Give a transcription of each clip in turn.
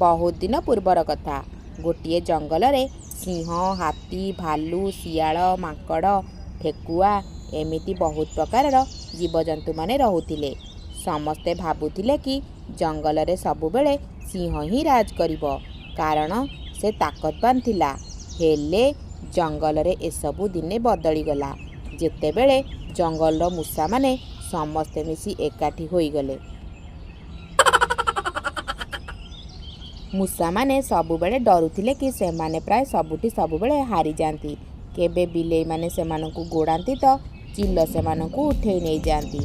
ବହୁତ ଦିନ ପୂର୍ବର କଥା। ଗୋଟିଏ ଜଙ୍ଗଲରେ ସିଂହ, ହାତୀ, ଭାଲୁ, ଶିଆଳ, ମାଙ୍କଡ଼, ଠେକୁଆ ଏମିତି ବହୁତ ପ୍ରକାରର ଜୀବଜନ୍ତୁମାନେ ରହୁଥିଲେ। ସମସ୍ତେ ଭାବୁଥିଲେ କି ଜଙ୍ଗଲରେ ସବୁବେଳେ ସିଂହ ହିଁ ରାଜ କରିବ, କାରଣ ସେ ତାକତବାନ ଥିଲା। ହେଲେ ଜଙ୍ଗଲରେ ଏସବୁ ଦିନେ ବଦଳିଗଲା, ଯେତେବେଳେ ଜଙ୍ଗଲର ମୂଷାମାନେ ସମସ୍ତେ ମିଶି ଏକାଠି ହୋଇଗଲେ। ମୂଷାମାନେ ସବୁବେଳେ ଡରୁଥିଲେ କି ସେମାନେ ପ୍ରାୟ ସବୁଠି ସବୁବେଳେ ହାରିଯାଆନ୍ତି। କେବେ ବିଲେଇମାନେ ସେମାନଙ୍କୁ ଗୋଡ଼ାନ୍ତି ତ ଚିଲ ସେମାନଙ୍କୁ ଉଠେଇ ନେଇଯାଆନ୍ତି,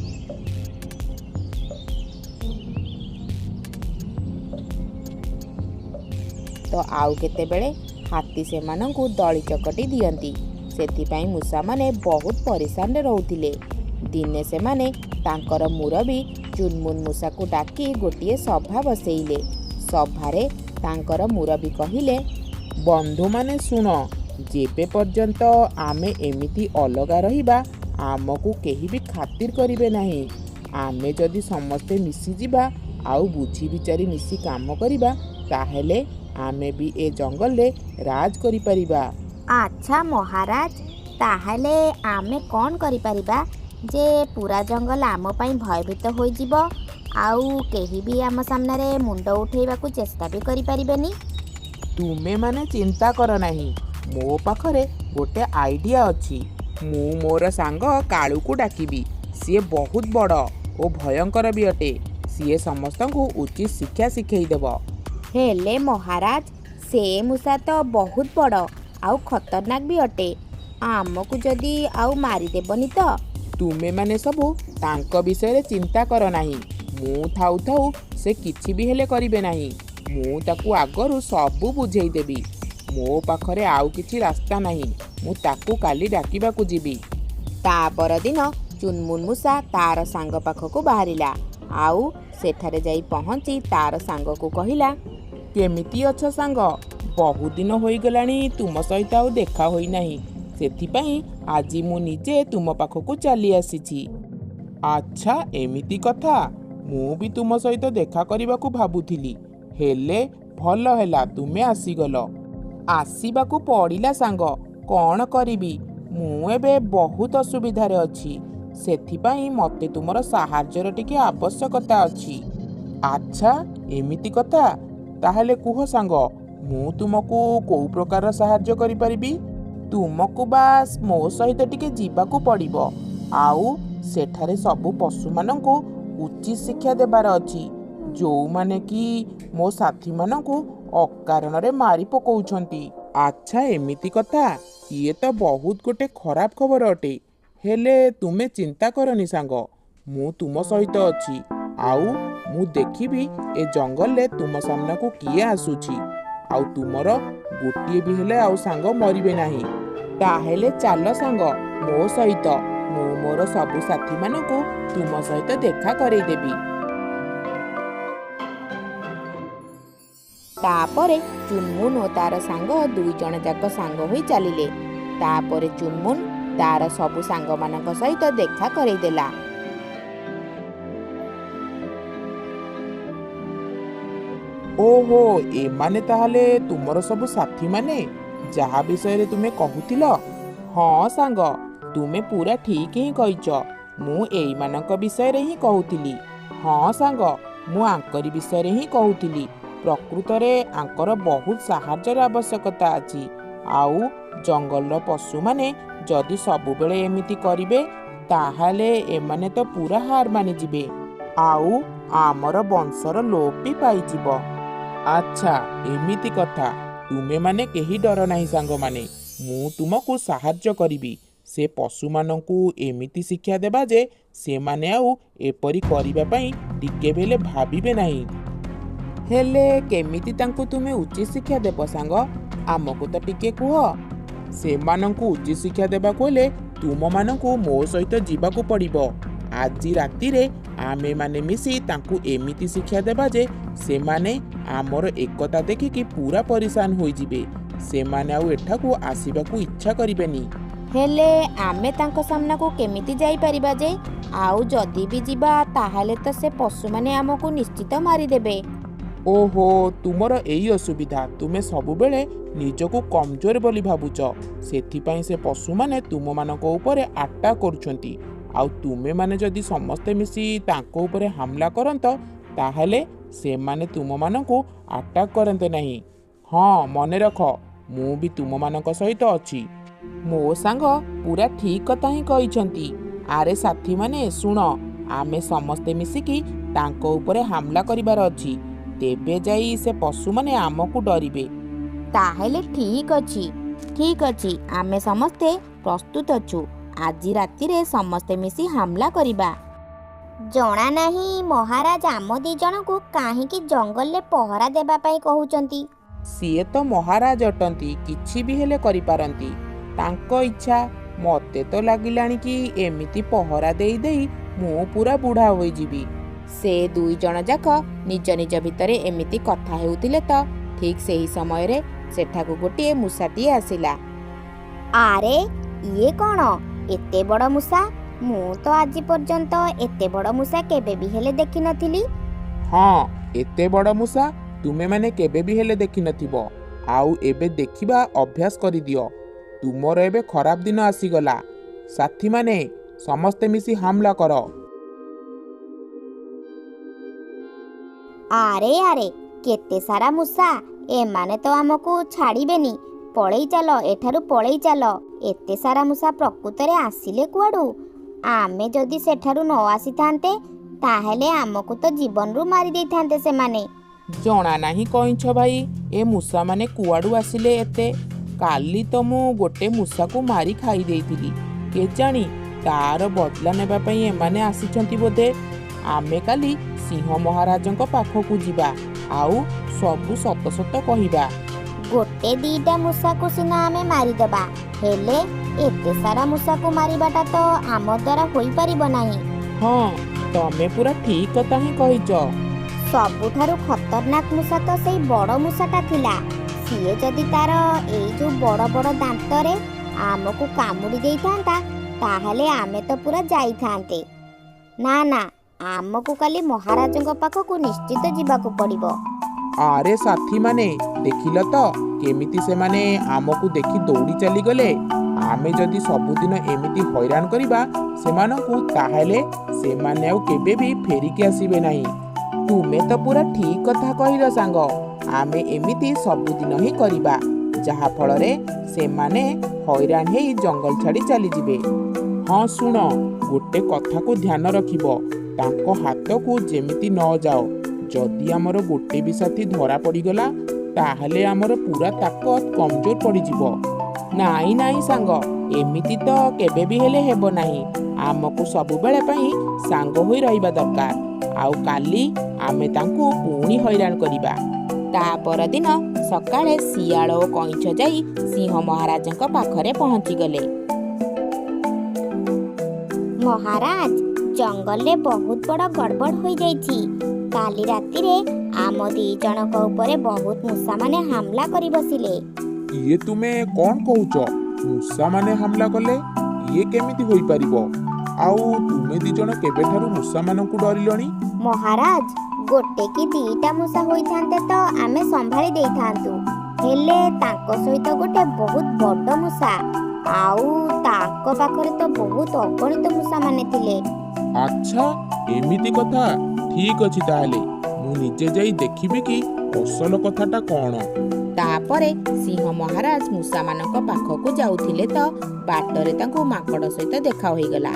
ତ ଆଉ କେତେବେଳେ ହାତୀ ସେମାନଙ୍କୁ ଦଳି ଚକଟି ଦିଅନ୍ତି। ସେଥିପାଇଁ ମୂଷାମାନେ ବହୁତ ପରିଶାନରେ ରହୁଥିଲେ। ଦିନେ ସେମାନେ ତାଙ୍କର ମୁରବି ଚୁନମୁନ ମୂଷାକୁ ଡାକି ଗୋଟିଏ ସଭା ବସେଇଲେ। ସଭାରେ ତାଙ୍କର ମୁରବି କହିଲେ, ବନ୍ଧୁମାନେ ଶୁଣ, ଯେବେ ପର୍ଯ୍ୟନ୍ତ ଆମେ ଏମିତି ଅଲଗା ରହିବା, ଆମକୁ କେହି ବି ଖାତିର କରିବେ ନାହିଁ। ଆମେ ଯଦି ସମସ୍ତେ ମିଶିଯିବା ଆଉ ବୁଝି ବିଚାରି ମିଶି କାମ କରିବା, ତାହେଲେ ଆମେ ବି ଏ ଜଙ୍ଗଲରେ ରାଜ କରିପାରିବା। ଆଚ୍ଛା ମହାରାଜ, ତାହେଲେ ଆମେ କ'ଣ କରିପାରିବା ଯେ ପୁରା ଜଙ୍ଗଲ ଆମ ପାଇଁ ଭୟଭୀତ ହୋଇଯିବ ଆଉ କେହି ବି ଆମ ସାମ୍ନାରେ ମୁଣ୍ଡ ଉଠେଇବାକୁ ଚେଷ୍ଟା ବି କରିପାରିବେନି? ତୁମେମାନେ ଚିନ୍ତା କର ନାହିଁ, ମୋ ପାଖରେ ଗୋଟେ ଆଇଡ଼ିଆ ଅଛି। ମୁଁ ମୋର ସାଙ୍ଗ କାଳୁକୁ ଡାକିବି। ସିଏ ବହୁତ ବଡ଼ ଓ ଭୟଙ୍କର ବି ଅଟେ। ସିଏ ସମସ୍ତଙ୍କୁ ଉଚିତ ଶିକ୍ଷା ଶିଖେଇଦେବ। ହେଲେ ମହାରାଜ, ସେ ମୂଷା ତ ବହୁତ ବଡ଼ ଆଉ ଖତରନାକ ବି ଅଟେ। ଆମକୁ ଯଦି ଆଉ ମାରିଦେବନି ତ? ତୁମେମାନେ ସବୁ ତାଙ୍କ ବିଷୟରେ ଚିନ୍ତା କର ନାହିଁ। ମୁଁ ଥାଉ ଥାଉ ସେ କିଛି ବି ହେଲେ କରିବେ ନାହିଁ। ମୁଁ ତାକୁ ଆଗରୁ ସବୁ ବୁଝେଇଦେବି। ମୋ ପାଖରେ ଆଉ କିଛି ରାସ୍ତା ନାହିଁ। ମୁଁ ତାକୁ କାଲି ଡାକିବାକୁ ଯିବି। ତା ପରଦିନ ଚୁନମୁନ ମୂଷା ତାର ସାଙ୍ଗ ପାଖକୁ ବାହାରିଲା ଆଉ ସେଠାରେ ଯାଇ ପହଞ୍ଚି ତାର ସାଙ୍ଗକୁ କହିଲା, କେମିତି ଅଛ ସାଙ୍ଗ? ବହୁତ ଦିନ ହୋଇଗଲାଣି ତୁମ ସହିତ ଆଉ ଦେଖା ହୋଇନାହିଁ। ସେଥିପାଇଁ ଆଜି ମୁଁ ନିଜେ ତୁମ ପାଖକୁ ଚାଲି ଆସିଛି। ଆଚ୍ଛା, ଏମିତି କଥା। ମୁଁ ବି ତୁମ ସହିତ ଦେଖା କରିବାକୁ ଭାବୁଥିଲି। ହେଲେ ଭଲ ହେଲା ତୁମେ ଆସିଗଲ। ଆସିବାକୁ ପଡ଼ିଲା ସାଙ୍ଗ, କ'ଣ କରିବି? ମୁଁ ଏବେ ବହୁତ ଅସୁବିଧାରେ ଅଛି। ସେଥିପାଇଁ ମୋତେ ତୁମର ସାହାଯ୍ୟର ଟିକେ ଆବଶ୍ୟକତା ଅଛି। ଆଚ୍ଛା, ଏମିତି କଥା। ତାହେଲେ କୁହ ସାଙ୍ଗ, ମୁଁ ତୁମକୁ କୋଉ ପ୍ରକାରର ସାହାଯ୍ୟ କରିପାରିବି? ତୁମକୁ ବାସ୍ ମୋ ସହିତ ଟିକେ ଯିବାକୁ ପଡ଼ିବ ଆଉ ସେଠାରେ ସବୁ ପଶୁମାନଙ୍କୁ ଉଚିତ ଶିକ୍ଷା ଦେବାର ଅଛି, ଯୋଉମାନେ କି ମୋ ସାଥୀମାନଙ୍କୁ ଅକାରଣରେ ମାରି ପକଉଛନ୍ତି। ଆଚ୍ଛା, ଏମିତି କଥା। ଇଏ ତ ବହୁତ ଗୋଟେ ଖରାପ ଖବର ଅଟେ। ହେଲେ ତୁମେ ଚିନ୍ତା କରନି ସାଙ୍ଗ, ମୁଁ ତୁମ ସହିତ ଅଛି ଆଉ ମୁଁ ଦେଖିବି ଏ ଜଙ୍ଗଲରେ ତୁମ ସାମ୍ନାକୁ କିଏ ଆସୁଛି, ଆଉ ତୁମର ଗୋଟିଏ ବି ହେଲେ ଆଉ ସାଙ୍ଗ ମରିବେ ନାହିଁ। ତାହେଲେ ଚାଲ ସାଙ୍ଗ ମୋ ସହିତ, ମୁଁ ମୋର ସବୁ ସାଥୀମାନଙ୍କୁ ତୁମ ସହିତ ଦେଖା କରେଇଦେବି। ତାପରେ ଚୁନମୁନ ଓ ତାର ସାଙ୍ଗ ଦୁଇ ଜଣ ଯାକ ସାଙ୍ଗ ହୋଇ ଚାଲିଲେ। ତାପରେ ଚୁନମୁନ ତାର ସବୁ ସାଙ୍ଗମାନଙ୍କ ସହିତ ଦେଖା କରେଇଦେଲା। ଓହୋ, ଏମାନେ ତାହେଲେ ତୁମର ସବୁ ସାଥୀମାନେ, ଯାହା ବିଷୟରେ ତୁମେ କହୁଥିଲ? ହଁ ସାଙ୍ଗ, ତୁମେ ପୁରା ଠିକ୍ ହିଁ କହିଛ। ମୁଁ ଏଇମାନଙ୍କ ବିଷୟରେ ହିଁ କହୁଥିଲି। ହଁ ସାଙ୍ଗ, ମୁଁ ଆଙ୍କରି ବିଷୟରେ ହିଁ କହୁଥିଲି। ପ୍ରକୃତରେ ଆଙ୍କର ବହୁତ ସାହାଯ୍ୟର ଆବଶ୍ୟକତା ଅଛି। ଆଉ ଜଙ୍ଗଲର ପଶୁମାନେ ଯଦି ସବୁବେଳେ ଏମିତି କରିବେ, ତାହେଲେ ଏମାନେ ତ ପୁରା ହାର ମାନିଯିବେ ଆଉ ଆମର ବଂଶର ଲୋପ ବି ପାଇଯିବ। ଆଚ୍ଛା, ଏମିତି କଥା। ତୁମେମାନେ କେହି ଡର ନାହିଁ ସାଙ୍ଗମାନେ, ମୁଁ ତୁମକୁ ସାହାଯ୍ୟ କରିବି। ସେ ପଶୁମାନଙ୍କୁ ଏମିତି ଶିକ୍ଷା ଦେବା ଯେ ସେମାନେ ଆଉ ଏପରି କରିବା ପାଇଁ ଟିକେ ବି ହେଲେ ଭାବିବେ ନାହିଁ। ହେଲେ କେମିତି ତାଙ୍କୁ ତୁମେ ଉଚିତ ଶିକ୍ଷା ଦେବ ସାଙ୍ଗ, ଆମକୁ ତ ଟିକେ କୁହ। ସେମାନଙ୍କୁ ଉଚିତ ଶିକ୍ଷା ଦେବାକୁ ହେଲେ ତୁମମାନଙ୍କୁ ମୋ ସହିତ ଯିବାକୁ ପଡ଼ିବ। ଆଜି ରାତିରେ ଆମେମାନେ ମିଶି ତାଙ୍କୁ ଏମିତି ଶିକ୍ଷା ଦେବା ଯେ ସେମାନେ ଆମର ଏକତା ଦେଖିକି ପୁରା ପରିଶାନ ହୋଇଯିବେ। ସେମାନେ ଆଉ ଏଠାକୁ ଆସିବାକୁ ଇଚ୍ଛା କରିବେନି। ହେଲେ ଆମେ ତାଙ୍କ ସାମ୍ନାକୁ କେମିତି ଯାଇପାରିବା ଯେ? ଆଉ ଯଦି ବି ଯିବା, ତାହେଲେ ତ ସେ ପଶୁମାନେ ଆମକୁ ନିଶ୍ଚିତ ମାରିଦେବେ। ଓହୋ, ତୁମର ଏଇ ଅସୁବିଧା, ତୁମେ ସବୁବେଳେ ନିଜକୁ କମଜୋର ବୋଲି ଭାବୁଛ। ସେଥିପାଇଁ ସେ ପଶୁମାନେ ତୁମମାନଙ୍କ ଉପରେ ଆଟାକ୍ କରୁଛନ୍ତି। ଆଉ ତୁମେମାନେ ଯଦି ସମସ୍ତେ ମିଶି ତାଙ୍କ ଉପରେ ହାମଲା କରନ୍ତ, ତାହେଲେ ସେମାନେ ତୁମମାନଙ୍କୁ ଆଟାକ୍ କରନ୍ତେ ନାହିଁ। ହଁ, ମନେ ରଖ, ମୁଁ ବି ତୁମମାନଙ୍କ ସହିତ ଅଛି। ମୋ ସାଙ୍ଗ ପୁରା ଠିକ୍ କଥା ହିଁ କହିଛନ୍ତି। ଆରେ ସାଥୀମାନେ ଶୁଣ, ଆମେ ସମସ୍ତେ ମିଶିକି ତାଙ୍କ ଉପରେ ହାମଲା କରିବାର ଅଛି, ତେବେ ଯାଇ ସେ ପଶୁମାନେ ଆମକୁ ଡରିବେ। ତାହେଲେ ଠିକ୍ ଅଛି, ଠିକ୍ ଅଛି, ଆମେ ସମସ୍ତେ ପ୍ରସ୍ତୁତ ଅଛୁ। ଆଜି ରାତିରେ ସମସ୍ତେ ମିଶି ହାମଲା କରିବା। ଜଣା ନାହିଁ ମହାରାଜ ଆମ ଦି ଜଣଙ୍କୁ କାହିଁକି ଜଙ୍ଗଲରେ ପହରା ଦେବା ପାଇଁ କହୁଛନ୍ତି। ସିଏ ତ ମହାରାଜ ଅଟନ୍ତି, କିଛି ବି ହେଲେ କରିପାରନ୍ତି, ତାଙ୍କ ଇଚ୍ଛା। ମୋତେ ତ ଲାଗିଲାଣି କି ଏମିତି ପହରା ଦେଇ ଦେଇ ମୁଁ ପୁରା ବୁଢ଼ା ହୋଇଯିବି। ସେ ଦୁଇ ଜଣ ଯାକ ନିଜ ନିଜ ଭିତରେ ଏମିତି କଥା ହେଉଥିଲେ ତ ଠିକ୍ ସେହି ସମୟରେ ସେଠାକୁ ଗୋଟିଏ ମୂଷାଟିଏ ଆସିଲା। ଆରେ, ଇଏ କ'ଣ ଏତେ ବଡ଼ ମୂଷା? ମୁଁ ତ ଆଜି ପର୍ଯ୍ୟନ୍ତ ଏତେ ବଡ଼ ମୂଷା କେବେ ବି ହେଲେ ଦେଖିନଥିଲି। ହଁ, ଏତେ ବଡ଼ ମୂଷା ତୁମେମାନେ କେବେ ବି ହେଲେ ଦେଖିନଥିବ, ଆଉ ଏବେ ଦେଖିବା ଅଭ୍ୟାସ କରିଦିଅ। ତୁମର ଏବେ ଖରାପ ଦିନ ଆସିଗଲା। ସାଥୀମାନେ, ସମସ୍ତେ ମିଶି ହାମଲା କର। ଆରେ ଆରେ, କେତେ ସାରା ମୂଷା! ଏମାନେ ତ ଆମକୁ ଛାଡ଼ିବେନି। ପଳେଇ ଚାଲ ଏଠାରୁ, ପଳେଇ ଚାଲ। ଏତେ ସାରା ମୂଷା ପ୍ରକୃତରେ ଆସିଲେ କୁଆଡ଼ୁ? ଆମେ ଯଦି ସେଠାରୁ ନ ଆସିଥାନ୍ତେ, ତାହେଲେ ଆମକୁ ତ ଜୀବନରୁ ମାରି ଦେଇଥାନ୍ତେ ସେମାନେ। ଜଣା ନାହିଁ କଇଁଛ ଭାଇ, ଏ ମୂଷାମାନେ କୁଆଡ଼ୁ ଆସିଲେ ଏତେ? କାଲି ତ ମୁଁ ଗୋଟେ ମୂଷାକୁ ମାରି ଖାଇ ଦେଇଥିଲି। କେଜାଣି ତାର ବଦଲା ନେବା ପାଇଁ ଏମାନେ ଆସିଛନ୍ତି ବୋଧେ। ଆମେ କାଲି ସିଂହ ମହାରାଜଙ୍କ ପାଖକୁ ଯିବା ଆଉ ସବୁ ସତ ସତ କହିବା। ଗୋଟେ ଦିଟା ମୂଷାକୁ ସିନା ଆମେ ମାରିଦେବା, ହେଲେ ଏତେ ସାରା ମୂଷାକୁ ମାରିବାଟା ତ ଆମ ଦ୍ୱାରା ହୋଇପାରିବ ନାହିଁ। ହଁ, ତମେ ପୁରା ଠିକ୍ କଥା ହିଁ କହିଛ। ସବୁଠାରୁ ଖତରନାକ ମୂଷା ତ ସେଇ ବଡ଼ ମୂଷାଟା ଥିଲା। ସିଏ ଯଦି ତାର ଏଇ ଯୋଉ ବଡ଼ ବଡ଼ ଦାନ୍ତରେ ଆମକୁ କାମୁଡ଼ି ଦେଇଥାନ୍ତା, ତାହେଲେ ଆମେ ତ ପୁରା ଯାଇଥାନ୍ତେ। ନା ନା, ଆମକୁ କାଲି ମହାରାଜଙ୍କ ପାଖକୁ ନିଶ୍ଚିତ ଯିବାକୁ ପଡ଼ିବ। ଆରେ ସାଥୀମାନେ, ଦେଖିଲ ତ କେମିତି ସେମାନେ ଆମକୁ ଦେଖି ଦୌଡ଼ି ଚାଲିଗଲେ? ଆମେ ଯଦି ସବୁଦିନ ଏମିତି ହଇରାଣ କରିବା ସେମାନଙ୍କୁ, ତାହେଲେ ସେମାନେ ଆଉ କେବେ ବି ଫେରିକି ଆସିବେ ନାହିଁ। ତୁମେ ତ ପୁରା ଠିକ୍ କଥା କହିଲ ସାଙ୍ଗ। ଆମେ ଏମିତି ସବୁଦିନ ହିଁ କରିବା, ଯାହାଫଳରେ ସେମାନେ ହଇରାଣ ହେଇ ଜଙ୍ଗଲ ଛାଡ଼ି ଚାଲିଯିବେ। ହଁ ଶୁଣ, ଗୋଟେ କଥାକୁ ଧ୍ୟାନ ରଖିବ, ତାଙ୍କ ହାତକୁ ଯେମିତି ନ ଯାଅ। ଯଦି ଆମର ଗୋଟେ ବି ସାଥୀ ଧରା ପଡ଼ିଗଲା, ତାହେଲେ ଆମର ପୁରା ତାକତ କମଜୋର ପଡ଼ିଯିବ। ନାଇଁ ନାଇଁ ସାଙ୍ଗ, ଏମିତି ତ କେବେ ବି ହେଲେ ହେବ ନାହିଁ। ଆମକୁ ସବୁବେଳେ ପାଇଁ ସାଙ୍ଗ ହୋଇ ରହିବା ଦରକାର, ଆଉ କାଲି ଆମେ ତାଙ୍କୁ ପୁଣି ହଇରାଣ କରିବା। ତା ପରଦିନ ସକାଳେ ଶିଆଳ ଓ କଇଁଛ ଯାଇ ସିଂହ ମହାରାଜଙ୍କ ପାଖରେ ପହଞ୍ଚିଗଲେ। ମହାରାଜ, ଜଙ୍ଗଲରେ ବହୁତ ବଡ଼ ଗଡ଼ବଡ଼ ହୋଇଯାଇଛି। କାଲି ରାତିରେ ଆମ ଦି ଜଣଙ୍କ ଉପରେ ବହୁତ ମୂଷାମାନେ ହାମଲା କରି ବସିଲେ। ଇଏ ତୁମେ କ'ଣ କହୁଛ? ମୂଷାମାନେ ହାମଲା କଲେ? ଇଏ କେମିତି ହୋଇପାରିବ? ଆଉ ତୁମେ ଦି ଜଣ କେବେଠାରୁ ମୂଷାମାନଙ୍କୁ ଡରିଲଣି? ମହାରାଜ, ଗୋଟେ କି ଦିଟା ମୂଷା ହୋଇଥାନ୍ତେ ତ ଆମେ ସମ୍ଭାଳି ଦେଇଥାନ୍ତୁ, ହେଲେ ତାଙ୍କ ସହିତ ଗୋଟେ ବହୁତ ବଡ଼ ମୂଷା, ଆଉ ତାଙ୍କ ପାଖରେ ତ ବହୁତ ଅଗଣିତ ମୂଷାମାନେ ଥିଲେ। ଆଚ୍ଛା, ଏମିତି କଥା। ଠିକ୍ ଅଛି, ତାହେଲେ ମୁଁ ନିଜେ ଯାଇ ଦେଖିବି କି ଅସଲ କଥାଟା କ'ଣ। ତାପରେ ସିଂହ ମହାରାଜ ମୂଷାମାନଙ୍କ ପାଖକୁ ଯାଉଥିଲେ ତ ବାଟରେ ତାଙ୍କୁ ମାଙ୍କଡ଼ ସହିତ ଦେଖା ହୋଇଗଲା।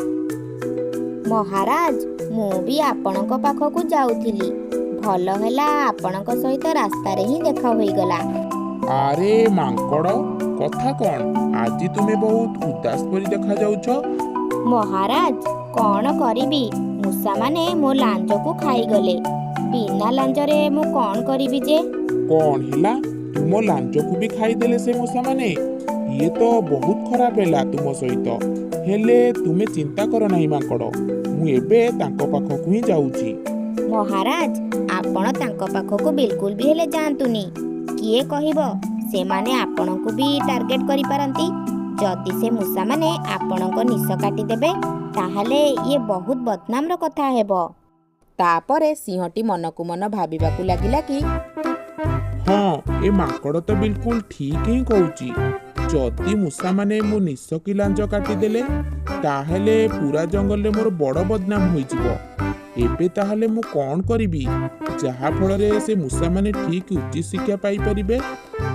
ମହାରାଜ, ମୁଁ ବି ଆପଣଙ୍କ ପାଖକୁ ଯାଉଥିଲି। ଭଲ ହେଲା ଆପଣଙ୍କ ସହିତ ରାସ୍ତାରେ ହିଁ ଦେଖା ହୋଇଗଲା। ଆରେ ମାଙ୍କଡ଼, କଥା କ'ଣ? ଆଜି ତୁମେ ବହୁତ ଉଦାସ ପରି ଦେଖାଯାଉଛ। ମହାରାଜ, କ'ଣ କରିବି, ମୂଷାମାନେ ମୋ ଲାଞ୍ଜକୁ ଖାଇଗଲେ। ବିନା ଲାଞ୍ଜରେ ମୁଁ କ'ଣ କରିବି ଯେ? କ'ଣ ହେଲା? ତୁମ ଲାଞ୍ଜକୁ ବି ଖାଇଦେଲେ ସେ ମୂଷାମାନେ? ଇଏ ତ ବହୁତ ଖରାପ ହେଲା ତୁମ ସହିତ। ହେଲେ ତୁମେ ଚିନ୍ତା କର ନାହିଁ ମାଙ୍କଡ଼, ମୁଁ ଏବେ ତାଙ୍କ ପାଖକୁ ହିଁ ଯାଉଛି। ମହାରାଜ, ଆପଣ ତାଙ୍କ ପାଖକୁ ବିଲକୁଲ ବି ହେଲେ ଯାଆନ୍ତୁନି। କିଏ କହିବ, ସେମାନେ ଆପଣଙ୍କୁ ବି ଟାର୍ଗେଟ କରିପାରନ୍ତି। ଯଦି ସେ ମୂଷାମାନେ ଆପଣଙ୍କ ନିଶ କାଟିଦେବେ, ତାହେଲେ ଇଏ ବହୁତ ବଦନାମର କଥା ହେବ। ତାପରେ ସିଂହଟି ମନକୁ ମନ ଭାବିବାକୁ ଲାଗିଲା କି, ହଁ, ଏ ମାଙ୍କଡ଼ ତ ବିଲକୁଲ ଠିକ ହିଁ କହୁଛି। ଯଦି ମୂଷାମାନେ ମୋ ନିଶ କି ଲାଞ୍ଜ କାଟିଦେଲେ, ତାହେଲେ ପୁରା ଜଙ୍ଗଲରେ ମୋର ବଡ଼ ବଦନାମ ହୋଇଯିବ। ଏବେ ତାହେଲେ ମୁଁ କ'ଣ କରିବି ଯାହାଫଳରେ ସେ ମୂଷାମାନେ ଠିକ ଉଚିତ ଶିକ୍ଷା ପାଇପାରିବେ?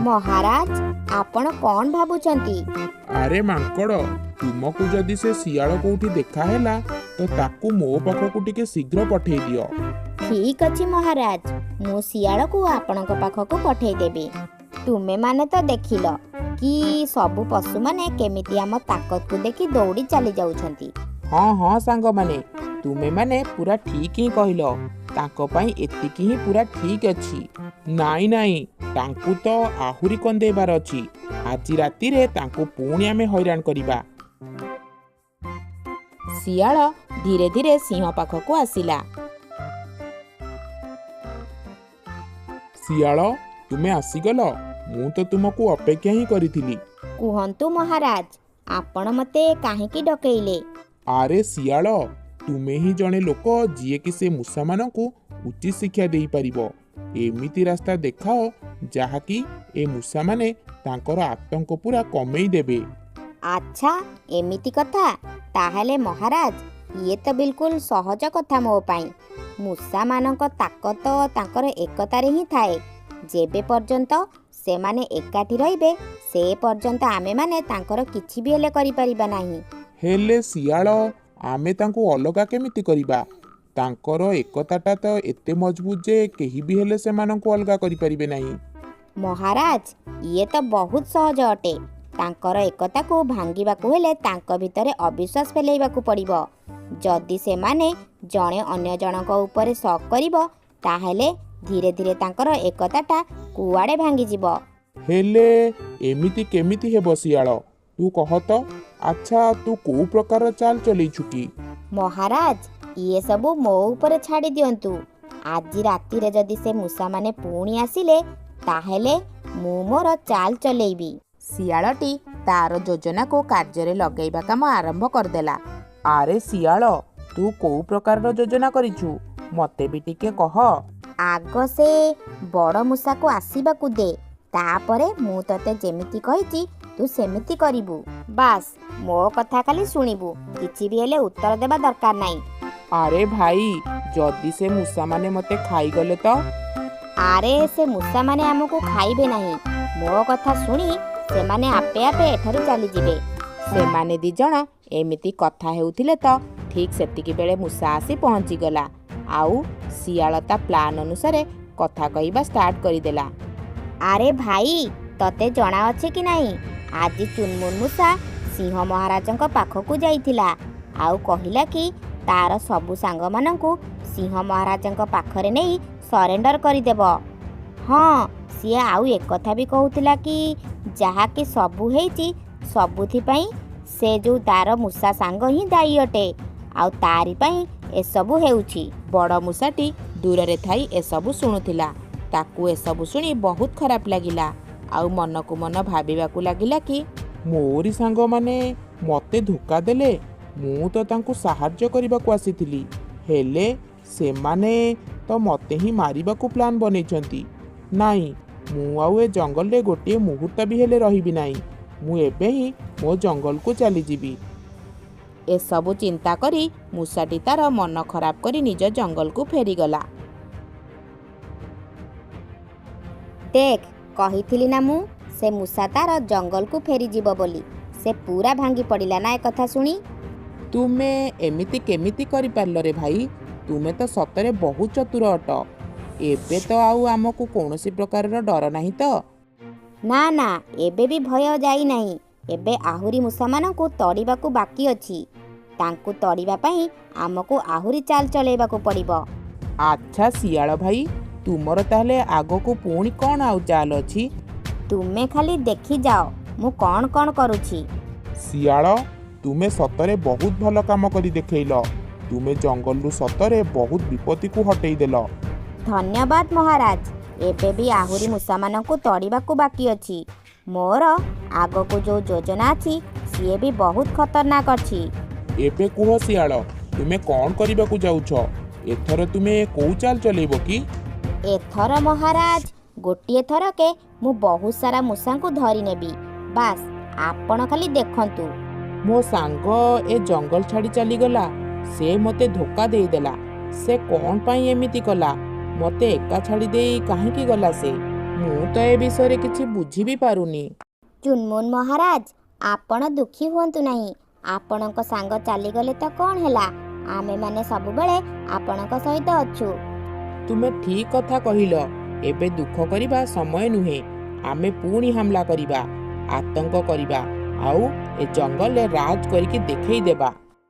ମହାରାଜ, ଆପଣ କ'ଣ ଭାବୁଛନ୍ତି? ଆରେ ମାଙ୍କଡ଼, ତୁମକୁ ଯଦି ସେ ଶିଆଳ କୋଉଠି ଦେଖାହେଲା ତ ତାକୁ ମୋ ପାଖକୁ ଟିକେ ଶୀଘ୍ର ପଠେଇ ଦିଅ। ଠିକ୍ ଅଛି ମହାରାଜ, ମୁଁ ଶିଆଳକୁ ଆପଣଙ୍କ ପାଖକୁ ପଠେଇଦେବି। ତୁମେମାନେ ତ ଦେଖିଲ କି ସବୁ ପଶୁମାନେ କେମିତି ଆମ ତାକତକୁ ଦେଖି ଦୌଡ଼ି ଚାଲି ଯାଉଛନ୍ତି। ହଁ ହଁ ସାଙ୍ଗମାନେ, ତୁମେମାନେ ପୁରା ଠିକ୍ ହିଁ କହିଲ। ତାଙ୍କ ପାଇଁ ଏତିକି ହିଁ ପୁରା ଠିକ୍ ଅଛି। ନାଇଁ ନାଇଁ, ତାଙ୍କୁ ତ ଆହୁରି କନ୍ଦେଇବାର ଅଛି। ଆଜି ରାତିରେ ତାଙ୍କୁ ପୁଣି ଆମେ ହଇରାଣ କରିବା। ଶିଆଳ ଧୀରେ ଧୀରେ ସିଂହ ପାଖକୁ ଆସିଲା। ଶିଆଳ, ତୁମେ ଆସିଗଲ? ମୁଁ ତ ତୁମକୁ ଅପେକ୍ଷା ହିଁ କରିଥିଲି। କୁହନ୍ତୁ ମହାରାଜ, ଆପଣ ମୋତେ କାହିଁକି ଡକେଇଲେ? ଆରେ ଶିଆଳ, ତୁମେ ହିଁ ଜଣେ ଲୋକ ଯିଏକି ସେ ମୂଷାମାନଙ୍କୁ ଉଚିତ ଶିକ୍ଷା ଦେଇପାରିବ। ଏମିତି ରାସ୍ତା ଦେଖାଅ ଯାହାକି ଏ ମୂଷାମାନେ ତାଙ୍କର ଆତଙ୍କ ପୁରା କମେଇ ଦେବେ। ଆଚ୍ଛା, ଏମିତି କଥା ତାହେଲେ ମହାରାଜ, ଇଏ ତ ବିଲକୁଲ ସହଜ କଥା ମୋ ପାଇଁ। ମୂଷାମାନଙ୍କ ତାକତ ତାଙ୍କର ଏକତାରେ ହିଁ ଥାଏ। ଯେବେ ପର୍ଯ୍ୟନ୍ତ ସେମାନେ ଏକାଠି ରହିବେ, ସେ ପର୍ଯ୍ୟନ୍ତ ଆମେମାନେ ତାଙ୍କର କିଛି ବି ହେଲେ କରିପାରିବା ନାହିଁ। ହେଲେ ଶିଆଳ, ଆମେ ତାଙ୍କୁ ଅଲଗା କେମିତି କରିବା? ତାଙ୍କର ଏକତାଟା ତ ଏତେ ମଜବୁତ ଯେ କେହି ବି ହେଲେ ସେମାନଙ୍କୁ ଅଲଗା କରିପାରିବେ ନାହିଁ। ମହାରାଜ, ଇଏ ତ ବହୁତ ସହଜ ଅଟେ। ତାଙ୍କର ଏକତାକୁ ଭାଙ୍ଗିବାକୁ ହେଲେ ତାଙ୍କ ଭିତରେ ଅବିଶ୍ୱାସ ଫେଲେଇବାକୁ ପଡ଼ିବ। ଯଦି ସେମାନେ ଜଣେ ଅନ୍ୟ ଜଣଙ୍କ ଉପରେ ଶକ୍ କରିବ, ତାହେଲେ ଧୀରେ ଧୀରେ ତାଙ୍କର ଏକତାଟା କୁଆଡ଼େ ଭାଙ୍ଗିଯିବ। ହେଲେ ଏମିତି କେମିତି ହେବ ଶିଆଳ, ତୁ କହ ତ। ଆଚ୍ଛା, ତୁ କୋଉ ପ୍ରକାର ଚାଲ ଚଲେଇଛୁ କି? ମହାରାଜ, ଇଏ ସବୁ ମୋ ଉପରେ ଛାଡ଼ି ଦିଅନ୍ତୁ। ଆଜି ରାତିରେ ଯଦି ସେ ମୂଷାମାନେ ପୁଣି ଆସିଲେ, ତାହେଲେ ମୁଁ ମୋର ଚାଲ ଚଲେଇବି। ଶିଆଳଟି ତାର ଯୋଜନାକୁ କାର୍ଯ୍ୟରେ ଲଗେଇବା କାମ ଆରମ୍ଭ କରିଦେଲା। ଆରେ ଶିଆଳ, ତୁ କୋଉ ପ୍ରକାରର ଯୋଜନା କରିଛୁ, ମତେ ବି ଟିକେ କହ। ଆଗ ସେ ବଡ଼ ମୂଷାକୁ ଆସିବାକୁ ଦେ, ତାପରେ ମୁଁ ତତେ ଯେମିତି କହିଛି ତୁ ସେମିତି କରିବୁ। ବାସ୍, ମୋ କଥା ଖାଲି ଶୁଣିବୁ, କିଛି ବି ହେଲେ ଉତ୍ତର ଦେବା ଦରକାର ନାହିଁ। ଆରେ ଭାଇ, ଯଦି ସେ ମୂଷାମାନେ ମତେ ଖାଇଗଲେ ତ? ଆରେ, ସେ ମୂଷାମାନେ ଆମକୁ ଖାଇବେ ନାହିଁ। ମୋ କଥା ଶୁଣି ସେମାନେ ଆପେ ଆପେ ଏଠାରୁ ଚାଲିଯିବେ। ସେମାନେ ଦି ଜଣ ଏମିତି କଥା ହେଉଥିଲେ ତ ଠିକ୍ ସେତିକି ବେଳେ ମୂଷା ଆସି ପହଞ୍ଚିଗଲା, ଆଉ ଶିଆଳ ତା ପ୍ଲାନ୍ ଅନୁସାରେ କଥା କହିବା ଷ୍ଟାର୍ଟ କରିଦେଲା। ଆରେ ଭାଇ, ତତେ ଜଣା ଅଛି କି ନାହିଁ, ଆଜି ଚୁନମୁନ ମୂଷା ସିଂହ ମହାରାଜଙ୍କ ପାଖକୁ ଯାଇଥିଲା ଆଉ କହିଲା କି ତାର ସବୁ ସାଙ୍ଗମାନଙ୍କୁ ସିଂହ ମହାରାଜଙ୍କ ପାଖରେ ନେଇ ସରେଣ୍ଡର କରିଦେବ। ହଁ, ସିଏ ଆଉ ଏକଥା ବି କହୁଥିଲା କି ଯାହାକି ସବୁ ହେଇଛି, ସବୁଥିପାଇଁ ସେ ଯୋଉ ତାର ମୂଷା ସାଙ୍ଗ ହିଁ ଦାୟୀ ଅଟେ, ଆଉ ତାରି ପାଇଁ ଏସବୁ ହେଉଛି। ବଡ଼ ମୂଷାଟି ଦୂରରେ ଥାଇ ଏସବୁ ଶୁଣୁଥିଲା। ତାକୁ ଏସବୁ ଶୁଣି ବହୁତ ଖରାପ ଲାଗିଲା, ଆଉ ମନକୁ ମନ ଭାବିବାକୁ ଲାଗିଲା କି, ମୋରି ସାଙ୍ଗମାନେ ମତେ ଧୋକା ଦେଲେ। ମୁଁ ତ ତାଙ୍କୁ ସାହାଯ୍ୟ କରିବାକୁ ଆସିଥିଲି, ହେଲେ ସେମାନେ ତ ମତେ ହିଁ ମାରିବାକୁ ପ୍ଲାନ୍ ବନେଇଛନ୍ତି। ନାଇଁ, ମୁଁ ଆଉ ଏ ଜଙ୍ଗଲରେ ଗୋଟିଏ ମୁହୂର୍ତ୍ତ ବି ହେଲେ ରହିବି ନାହିଁ। ମୁଁ ଏବେ ହିଁ ମୋ ଜଙ୍ଗଲକୁ ଚାଲିଯିବି। ଏସବୁ ଚିନ୍ତା କରି ମୂଷାଟି ତାର ମନ ଖରାପ କରି ନିଜ ଜଙ୍ଗଲକୁ ଫେରିଗଲା। ଦେଖ, କହିଥିଲି ନା ମୁଁ, ସେ ମୂଷା ତାର ଜଙ୍ଗଲକୁ ଫେରିଯିବ ବୋଲି। ସେ ପୁରା ଭାଙ୍ଗି ପଡ଼ିଲା ନା ଏକଥା ଶୁଣି? ତୁମେ ଏମିତି କେମିତି କରିପାରିଲ ରେ ଭାଇ? ତୁମେ ତ ସତରେ ବହୁତ ଚତୁର ଅଟ। ଏବେ ତ ଆଉ ଆମକୁ କୌଣସି ପ୍ରକାରର ଡର ନାହିଁ ତ? ନା ନା, ଏବେ ବି ଭୟ ଯାଇନାହିଁ। ଏବେ ଆହୁରି ମୂଷାମାନଙ୍କୁ ତଡ଼ିବାକୁ ବାକି ଅଛି। ତାଙ୍କୁ ତଡ଼ିବା ପାଇଁ ଆମକୁ ଆହୁରି ଚାଲ ଚଲେଇବାକୁ ପଡ଼ିବ। ଆଚ୍ଛା ଶିଆଳ ଭାଇ, ତୁମର ତାହେଲେ ଆଗକୁ ପୁଣି କ'ଣ ଆଉ ଚାଲ ଅଛି? ତୁମେ ଖାଲି ଦେଖିଯାଅ ମୁଁ କ'ଣ କ'ଣ କରୁଛି। ଶିଆଳ, ତୁମେ ସତରେ ବହୁତ ଭଲ କାମ କରି ଦେଖେଇଲ। ତୁମେ ଜଙ୍ଗଲରୁ ସତରେ ବହୁତ ବିପତ୍ତିକୁ ହଟେଇ ଦେଲ। ଧନ୍ୟବାଦ ମହାରାଜ। ଏବେ ବି ଆହୁରି ମୂଷାମାନଙ୍କୁ ତଡ଼ିବାକୁ ବାକି ଅଛି। ମୋର ଆଗକୁ ଯୋଉ ଯୋଜନା ଅଛି, ସିଏ ବି ବହୁତ ଖତରନାକ ଅଛି। ଏବେ କୁହ ଶିଆଳ, ତୁମେ କ'ଣ କରିବାକୁ ଯାଉଛ? ଏଥର ତୁମେ କୋଉ ଚାଲ ଚଲେଇବ କି? ଏଥର ମହାରାଜ, ଗୋଟିଏ ଥରକେ ମୁଁ ବହୁତ ସାରା ମୂଷାଙ୍କୁ ଧରି ନେବି। ବାସ୍, ଆପଣ ଖାଲି ଦେଖନ୍ତୁ। ମୋ ସାଙ୍ଗ ଏ ଜଙ୍ଗଲ ଛାଡ଼ି ଚାଲିଗଲା। ସେ ମୋତେ ଧୋକା ଦେଇଦେଲା। ସେ କ'ଣ ପାଇଁ ଏମିତି କଲା? ମୋତେ ଏକା ଛାଡ଼ି ଦେଇ କାହିଁକି ଗଲା ସେ? ମୁଁ ତ ଏ ବିଷୟରେ କିଛି ବୁଝି ବି ପାରୁନି। ଚୁନମୁନ ମହାରାଜ, ଆପଣ ଦୁଃଖୀ ହୁଅନ୍ତୁ ନାହିଁ। ଆପଣଙ୍କ ସାଙ୍ଗ ଚାଲିଗଲେ ତ କ'ଣ ହେଲା? ଆମେମାନେ ସବୁବେଳେ ଆପଣଙ୍କ ସହିତ ଅଛୁ। ତୁମେ ଠିକ୍ କଥା କହିଲ। ଏବେ ଦୁଃଖ କରିବା ସମୟ ନୁହେଁ। ଆମେ ପୁଣି ହାମଲା କରିବା, ଆତଙ୍କ କରିବା ଆଉ ଏ ଜଙ୍ଗଲରେ ରାଜ କରିକି ଦେଖେଇ ଦେବା।